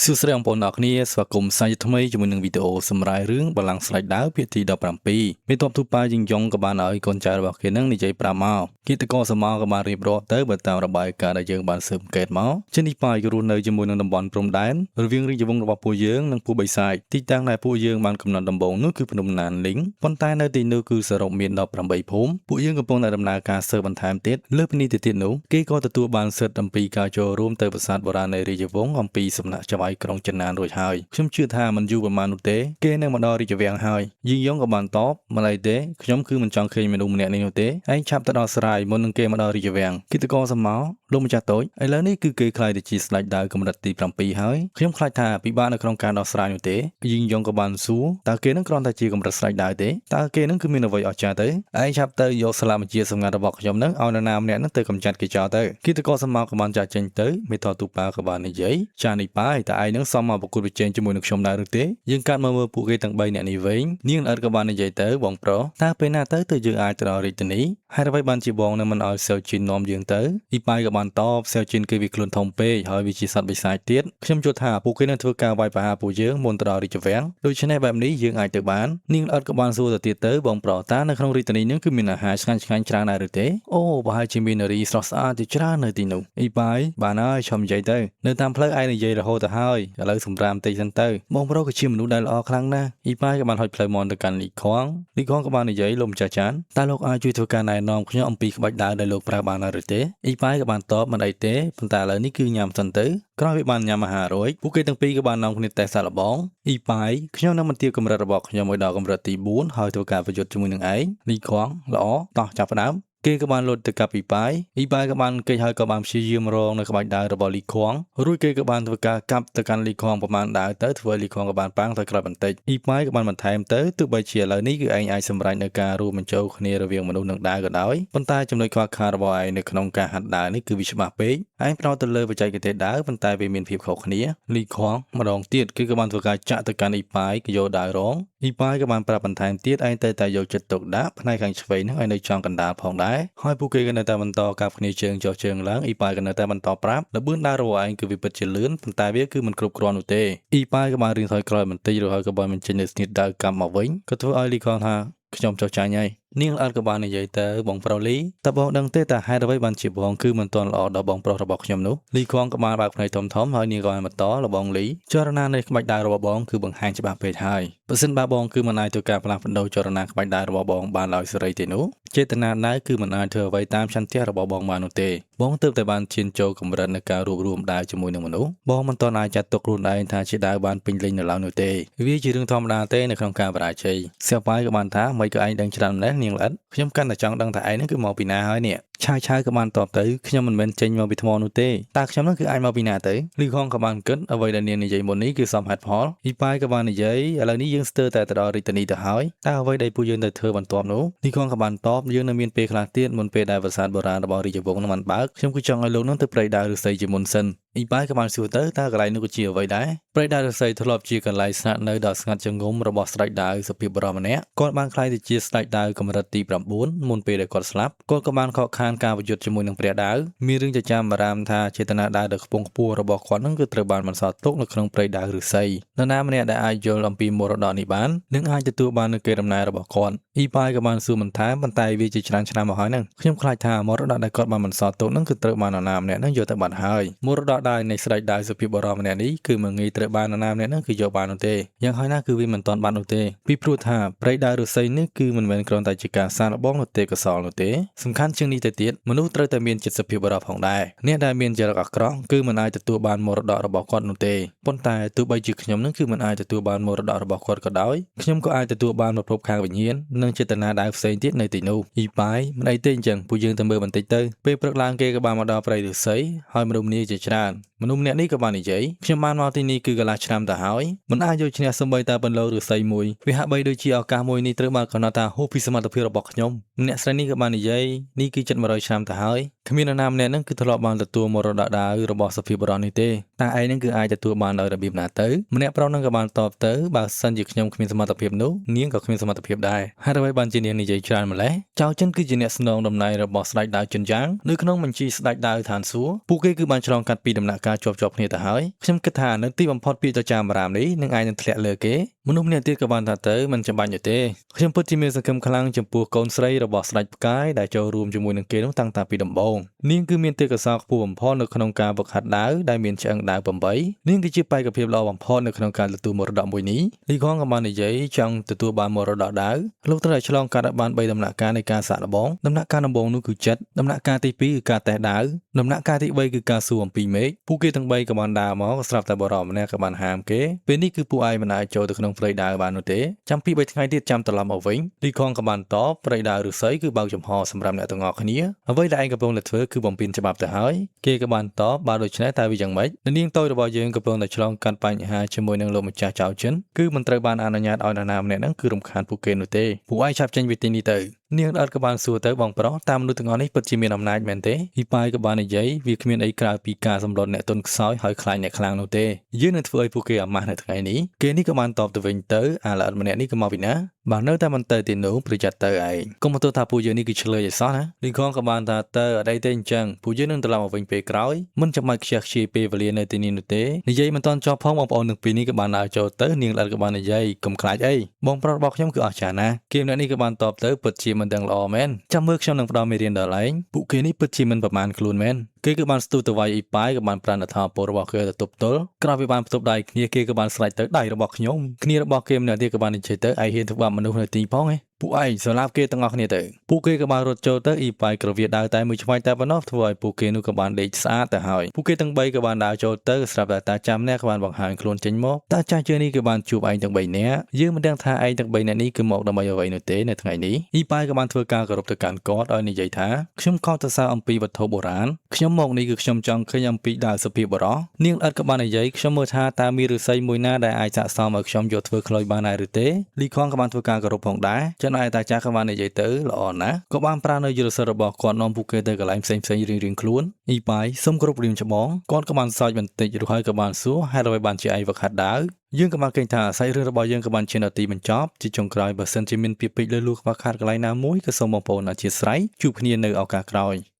សួស្តីបងប្អូនអ្នកគ្នាស្វាគមន៍សាជាថ្មីជាមួយនឹងវីដេអូសម្រាយរឿងបលាំងស្រេចដាវភាគទី17មេតបទូប៉ាយងយ៉ងក៏បានឲ្យកូនចៅរបស់គេនឹងនិយាយប្រាប់មកគីតកសមោក៏បានរៀបរាប់ទៅបើតាមរបាយការណ៍ដែលយើងបានស៊ើបអង្កេតមកជានេះប៉ាយរស់នៅជាមួយនឹងតំបន់ព្រំដែនរវាងរាជវង្សរបស់ពួកយើងនិងពួកបិសាចទីតាំងដែលពួកយើងបានកំណត់ដំបូងនោះគឺភ្នំណានលីងប៉ុន្តែនៅទីនោះគឺសរុបមាន18ភូមិពួកយើងកំពុងតែដំណើរការស៊ើបបន្ថែមទៀតលើពីនេះទៅទៀតនោះគេក៏ទទួលបានសិទ្ធិអំពីការចូលរួមទៅប្រាសាទបុរាណនៃរាជវង្សអំពីសំណាក់ចៅហ្វាយក្រុងចិនណានរួចហើយខ្ញុំជឿថាមិនយូរប៉ុន្មាននោះទេគេនឹងមកដល់រាជវាំងហើយយីងយ៉ងក៏បានតបមិនអីទេខ្ញុំគឺមិនចង់ឃើញមនុស្សម្នាក់នេះនោះទេឯងឆាប់ទៅដល់ស្រាយមុននឹងគេមកដល់រាជវាំងគិតកសមោលោកម្ចាស់តូចឥឡូវនេះគឺគេខ្លាយទៅជាស្ដេចដាវកម្រិតទី7ហើយខ្ញុំខ្លាចថាពិបាកនៅក្នុងការដោះស្រាយនោះទេយីងយ៉ងក៏បានសួរតើគេនឹងគ្រាន់តែជាកម្រិតស្ដេចដាវទេតើគេនឹងគឺមានអ្វីអស្ចារ្យទៅឯងឆាប់ទៅយកស្លាកបញ្ជាសម្ងាត់របស់ខ្ញុំនឹងឲ្យនរណាម្នាក់នឹងទៅកម្ចាត់គេចោលទៅគិតកសមោក៏បានចាក់ចេញទៅមេតទូប៉ាក៏បាននិយាយចានេះប៉ាយតើឯងនឹងសមមកប្រកួតប្រជែងជាមួយនឹងខ្ញុំដែរឬទេយើងកាត់មកមើលពួកគេទាំង3នាក់នេះវិញនាងល្អិតក៏បាននិយាយទៅបងប្រុសតើពេលណាទៅទៅយើងអាចទៅដល់រាជធានីហេតុអ្វីបានជាបងនឹងមិនឲ្យសេវជីននាំយើងទៅអ៊ីប៉ាយក៏បានតបសេវជីនគឺវាខ្លួនធំពេកហើយវាជាសត្វបិសាចទៀតខ្ញុំយល់ថាពួកគេនឹងធ្វើការវាយប្រហារពួកយើងមុនទៅដល់រាជវាំងដូច្នេះបែបនេះយើងអាចទៅបាននាងល្អិតក៏បានសួរទៅទៀតទៅបងប្រុសតើនៅក្នុងរាជធានីនឹងគឺមានអាហារឆ្ងាញ់ឆ្ងាញ់ច្រើនដែរឬទេអូប្រហែលជាមាននារីស្រស់ស្អាតជាច្រើននៅទីនោះអ៊ីប៉ាយបានហើយឈុំនិយាយទៅនៅតាមផ្លូវឯងនិយាយរហូតទៅហើយឥឡូវសម្រាមតិចសិនទៅបងប្រុសក៏ជាមនុស្សដែលល្អខ្លាំងណាស់អ៊ីប៉ាយក៏បានហុចផ្លូវមន់ទៅកាន់លីខងលីខងក៏បាននិយាយលោកម្ចាស់ចានតើលោកអាចជួយធ្វើការណែនាំខ្ញុំអំពីក្បាច់ដាវដែលលោកប្រើបានដែរឬទេអ៊ីប៉ាយក៏បានតបមិនអីទេប៉ុន្តែឥឡូវនេះគឺញ៉ាំសិនទៅក្រោយពីបានញ៉ាំអាហាររួចពួកគេទាំងពីរក៏បាននាំគ្នាតេស្តសាកល្បងអ៊ីប៉ាយខ្ញុំនឹងបន្ទាបកម្រិតរបស់ខ្ញុំឲ្យដល់កម្រិតទី4ហើយធ្វើការប្រយុទ្ធជាមួយនឹងឯងលីខងល្អតោះចាប់ផ្ដើមគេក៏បានលុតទៅកាប់អ៊ីប៉ាយអ៊ីប៉ាយក៏បានគេចហើយក៏បានព្យាយាមរងនៅក្បាច់ដាវរបស់លីខងរួចគេក៏បានធ្វើការកាប់ទៅកាន់លីខងប្រមាណដាវទៅធ្វើឲ្យលីខងក៏បានប៉ាំងទៅក្រោយបន្តិចអ៊ីប៉ាយក៏បានបន្ថែមទៅទោះបីជាឥឡូវនេះគឺឯងអាចសម្រេចនៅការរួមបញ្ចូលគ្នារវាងមនុស្សនិងដាវក៏ដោយប៉ុន្តែចំណុចខ្វះខាតរបស់ឯងនៅក្នុងការហាត់ដាវនេះគឺវាច្បាស់ពេកឯងផ្ដោតទៅលើបច្ចេកទេសដាវប៉ុន្តែវាមានភាពខុសគ្នាលីខងម្ដងទៀតគឺក៏បានធ្វើការចាក់ទៅកាន់អ៊ីប៉ាយក៏យកដាវរងអ៊ីប៉ាយក៏បានប្រាប់បន្ថែមទៀតឯងតែតែយកចិត្តទុកដាក់ផ្នែកខាងឆ្វេងហ្នឹងឲ្យនៅចំកណ្ដាលផងដែរហើយពួកគេក៏នៅតែបន្តកាប់គ្នាជើងចុះជើងឡើងអ៊ីប៉ាយក៏នៅតែបន្តប្រាប់ល្បឿនដើររបស់ឯងគឺវាពិតជាលឿនប៉ុន្តែវាគឺមិនគ្រប់គ្រាន់នោះទេអ៊ីប៉ាយក៏បានរៀងថយក្រោយបន្តិចរួចហើយក៏បានបញ្ចេញនូវស្នៀតដាវកាប់មកវិញក៏ធ្វើឲ្យលីខងថាខ្ញុំចុះចាញ់ហើយនាងល្អិតក៏បាននិយាយទៅបងប្រុសលីតើបងដឹងទេតើហេតុអ្វីបានជាបងគឺមិនទាន់ល្អដល់បងប្រុសរបស់ខ្ញុំនោះលីខងក៏បានបើកភ្នែកធំធំហើយនាងក៏បានបន្តលបងលីចរណានៃក្បាច់ដាវរបស់បងគឺបង្ហាញច្បាស់ពេកហើយបើសិនបើបងគឺមិនអាចធ្វើការផ្លាស់ប្ដូរចរណាក្បាច់ដាវរបស់បងបានដោយសេរីទេនោះចេតនាដាវគឺមិនអាចធ្វើអ្វីតាមឆន្ទៈរបស់បងបាននោះទេបងទើបតែបានឈានចូលកម្រិតនៃការរួបរวมដាវជាមួយនឹងមនុស្សបងមិនទាន់អាចចាត់ទុកខ្លួនឯងថាជាដាវបានពេញលេញនៅឡើយនោះទេវាជារឿងធម្មតាទេនៅក្នុងការបរាជ័យសៀវប៉ាយក៏បានថាមិនក៏ឯងដឹងច្រើនម្ល៉េះនាងល្អិតខ្ញុំកាន់តែចង់ដឹងថាឯងនឹងគឺមកពីណាហើយនេះឆាយឆាយក៏បានតបទៅខ្ញុំមិនមែនចេញមកពីថ្មនោះទេតើខ្ញុំនឹងគឺអាចមកពីណាទៅលីខងក៏បានគិតអ្វីដែលនាងនិយាយមុននេះគឺសមហេតុផលអ៊ីប៉ាយក៏បាននិយាយឥឡូវនេះយើងស្ទើរតែទៅដល់រាជធានីទៅហើយតើអ្វីដែលពួកយើងត្រូវធ្វើបន្ទាប់នោះលីខងក៏បានតបយើងនៅមានពេលខ្លះទៀតមុនពេលដែលប្រាសាទបុរាណរបស់រាជវង្សនឹងបានបើកខ្ញុំគឺចង់ឲ្យលោកនឹងទៅព្រៃដាវឫស្សីជាមុនសិនអ៊ីប៉ាយក៏បានសួរទៅតើកន្លែងនោះក៏ជាអ្វីដែរព្រៃដាវឫស្សីធ្លាប់ជាកន្លែងស្នាក់នៅដ៏ស្ងាត់ជ្រងំរបស់ស្ដេចដាវសុភាពបុរសម្នាក់គាត់បានក្លាយទៅជាស្ដេចដាវកម្រិតទី9មុនពេលដែលគាត់ស្លាប់គាត់ក៏បានខកខានការប្រយុទ្ធជាមួយនឹងព្រះដាវមានរឿងចចាមអារាមថាចេតនាដាវដ៏ខ្ពង់ខ្ពស់របស់គាត់នឹងគឺត្រូវបានបន្សល់ទុកនៅក្នុងព្រៃដាវឫស្សីនរណាម្នាក់ដែលអាចយល់អំពីមរតកនេះបាននឹងអាចទទួលបាននូវកេរដំណែលរបស់គាត់អ៊ីប៉ាយក៏បានសួរបន្ថែមប៉ុន្តែវាជាច្រើនឆ្នាំមកហើយហ្នឹងខ្ញុំខ្លាចថាមរតកដែលគាត់បានបន្សល់ទុកនឹងគឺត្រូវបាននរណាម្នាក់នឹងយកទៅបាត់ហើយមរតកដាវនៃស្ដេចដាវសុភាពបុរសម្នាក់នេះគឺមិនងាយត្រូវបាននរណាម្នាក់នឹងគឺយកបាននោះទេយ៉ាងហោចណាស់គឺវាមិនទាន់បាននោះទេពីព្រោះថាព្រៃដាវឫស្សីនេះគឺមិនមែនគ្រាន់តែជាការសាកល្បងនោះទេកុសលនោះទេសំខាន់ជាងនេះទៅទៀតមនុស្សត្រូវតែមានចិត្តសុភាពបុរសផងដែរអ្នកដែលមានចរិតអាក្រក់គឺមិនអាចទទួលបានមរតករបស់គាត់នោះទេប៉ុន្តែទោះបីជាខ្ញុំនឹងគឺមិនអាចទទួលបានមរតករបស់គាត់ក៏ដោយខ្ញុំក៏អាចទទួលបានប្រភពខាងវិញ្ញាណនិងចេតនាដាវផ្សេងទៀតនៅទីនោះអ៊ីប៉ាយមិនអីទេអញ្ចឹងពួកយើងទៅមើលបន្តិចទៅពេលព្រឹកឡើងគេក៏បានមកដល់ព្រៃឫស្សីហើយមនុស្សម្នាជាច្រើនមនុស្សម្នាក់នេះក៏បាននិយាយខ្ញុំបានមកទីនេះគឺកន្លះឆ្នាំទៅហើយមិនអាចយកឈ្នះសូម្បីតែពន្លកឫស្សីមួយវាហាក់បីដូចជាឱកាសមួយនេះត្រូវបានកំណត់ថាហួសពីសមត្ថភាពរបស់ខ្ញុំអ្នកស្រីនេះក៏បាននិយាយនេះគឺជិត100ឆ្នាំទៅហើយ គ្មាននរណាម្នាក់ហ្នឹងគឺធ្លាប់បានទទួលមរតកដាវរបស់សុភាពបុរសនេះទេតើឯងហ្នឹងគឺអាចទទួលបានដោយរបៀបណាទៅម្នាក់ប្រុសហ្នឹងក៏បានតបទៅបើសិនជាខ្ញុំគ្មានសមត្ថភាពនោះនាងក៏គ្មានសមត្ថភាពដែរហេតុអ្វីបានជានាងនិយាយច្រើនម្ល៉េះចៅចិនគឺជាអ្នកស្នងតំណែងរបស់ស្ដេចដាវចិនយ៉ាងនៅក្នុងបញ្ជីស្ដេចដាវឋានសួគ៌ពួកគេគឺបានឆ្លងកាត់ពីដំណាក់កាលជាប់ៗគ្នាទៅហើយខ្ញុំគិតថានៅទីបំផុតពាក្យចចាមអារាមនេះនឹងអាចនឹងធ្លាក់លើគេមនុស្សម្នាក់ទៀតក៏បានថាទៅមិនចាំបាច់នោះទេខ្ញុំពិតជាមានសង្ឃឹមខ្លាំងចំពោះកូនស្រីរបស់ស្ដេចផ្កាយដែលចូលរួមជាមួយនឹងគេនោះតាំងតែពីដំបូងនាងគឺមានទេពកោសល្យខ្ពស់បំផុតនៅក្នុងការវឹកហាត់ដាវដែលមានឆ្អឹងដាវ8នាងគឺជាបេក្ខភាពល្អបំផុតនៅក្នុងការទទួលមរតកមួយនេះលីខងក៏បាននិយាយចង់ទទួលបានមរតកដាវលោកត្រូវឲ្យឆ្លងកាត់ឲ្យបាន3ដំណាក់កាលនៃការសាកល្បងដំណាក់កាលដំបូងនោះគឺចិត្តដំណាក់កាលទី2គឺការតេស្តដាវដំណាក់កាលទី3គឺការសួរអំពីមេឃពួកគេទាំង3ក៏បានដើរមកស្រាប់តែបរិមម្នាក់ក៏បានហាមគេពេលនេះគឺពួកឯងមិនអាចចូលទៅក្នុងព្រៃដាវបាននោះទេចាំពី3ថ្ងៃទៀតចាំត្រឡប់មកវិញលីខងក៏បានតបព្រៃដាវឫស្សីគឺបើកចំហសម្រាប់អ្នកទាំងអស់គ្នាអ្វីដែលឯងកំពុងតែធ្វើគឺបំពេញច្បាប់ទៅហើយគេក៏បានតបបើដូច្នេះតើវាយ៉ាងម៉េចនាងតូចរបស់យើងកំពុងតែឆ្លងកាត់បញ្ហាជាមួយនឹងលោកម្ចាស់ចៅចិនគឺមិនត្រូវបានអនុញ្ញាតឲ្យនរណាម្នាក់ហ្នឹងគឺរំខានពួកគេនោះទេពួកឯងឆាប់ចេញពីទីនេះទៅនាងដអត់ក៏បានសួរទៅបងប្រុសតាមមនុស្សទាំងអស់នេះពិតជាមានអំណាចមែនទេហ៊ីប៉ាយក៏បាននិយាយវាគ្មានអីក្រៅពីការសម្លុតអ្នកទុនខ្សោយហើយខ្លាចអ្នកខ្លាំងនោះទេយើងនឹងធ្វើឲ្យពួកគេអាម៉ាស់នៅថ្ងៃនេះគេនេះក៏បានតបទៅវិញទៅអាល្អិតម្នាក់នេះក៏មកពីណាបើនៅតែមិនទៅទីនោះប្រយ័ត្នទៅឯងកុំមកទោសថាពួកយើងនេះគឺឆ្លើយឲ្យសោះណាលីខងក៏បានថាទៅអត់អីទេអញ្ចឹងពួកយើងនឹងត្រឡប់មកវិញពេលក្រោយមិនចាំបាច់ខ្ជះខ្ជាយពេលវេលានៅទីនេះនោះទេនិយាយមិនទាន់ចប់ផងបងប្អូនទាំងពីរនេះក៏បានដើរចូលទៅនាងល្អិតក៏បាននិយាយកុំខ្លាចអីបងប្រុសរបស់ខ្ញុំគឺអស្ចារ្យណាស់គេម្នាក់នេះក៏បានតបទៅពិតជាមិនដឹងល្អមែនចាំមើលខ្ញុំនឹងផ្ដល់មេរៀនដល់ឯងពួកគេនេះពិតជាមិនប្រមាណខ្លួនមែនគេក៏បានស្ទុះទៅវាយអ៊ីប៉ាយក៏បានប្រាណថាពលរបស់គេទៅទប់ទល់ក្រោយពីបានផ្ទប់ដៃគ្នាគេក៏បានស្រែកទៅដៃរបស់ខ្ញុំគ្នារបស់គេម្នាក់ទៀតក៏បាននិយាយទៅឯងហ៊ានធ្វើបាបមនុស្សនៅទីផងឯងពួកឯងសម្លាប់គេទាំងអស់គ្នាទៅពួកគេក៏បានរត់ចូលទៅអ៊ីប៉ាយក្រវាដើរតែមួយឆ្វៃតែប៉ុណ្ណោះធ្វើឲ្យពួកគេនោះក៏បានដេកស្អាតទៅហើយពួកគេទាំង3ក៏បានដើរចូលទៅស្រាប់តែតាចាំអ្នកក៏បានបង្ហាញខ្លួនចេញមកតាចាស់ជឿនេះក៏បានជួបឯងទាំង3នាក់យើងមិនដឹងថាឯងទាំង3នាក់នេះគឺមកដើម្បីអ្វីនោះទេនៅថ្ងៃនេះអ៊ីប៉ាយក៏បានធ្វើការគោរពទៅកាន់គាត់ដោយនិយាយថាខ្ញុំកោតសរសើរអំពីវត្ថុបុរាណខ្ញុំមកនេះគឺខ្ញុំចង់ឃើញអំពីដាវសុភាពបុរសនាងល្អិតក៏បាននិយាយខ្ញុំមើលថាតើមានឫស្សីមួយណាដែលអាចស័ក្តិសមឲ្យខ្ញុំយកធ្វើខ្លុយបានដែរឬទេលីខងក៏បានធ្វើការគោរពផងដែរចំណែកតាចាស់ក៏បាននិយាយទៅល្អណាស់ក៏បានប្រើនៅយុទ្ធសិទ្ធរបស់គាត់នាំពួកគេទៅកន្លែងផ្សេងផ្សេងរៀងៗខ្លួនអ៊ីប៉ាយសូមគោរពរៀមច្បងគាត់ក៏បានសើចបន្តិចរួចហើយក៏បានសួរហេតុអ្វីបានជាឯងវឹកហាត់ដាវយើងក៏បានឃើញថាសាច់រឿងរបស់យើងក៏បានឈានដល់ទីបញ្ចប់ជាចុងក្រោយបើសិនជាមានពាក្យពេចន៍លើលួខ្វះខាតកន្លែងណាមួយក៏សូមបងប្អូនអធ្យាស្រ័យជួបគ្នានៅឱកាសក្រោយ។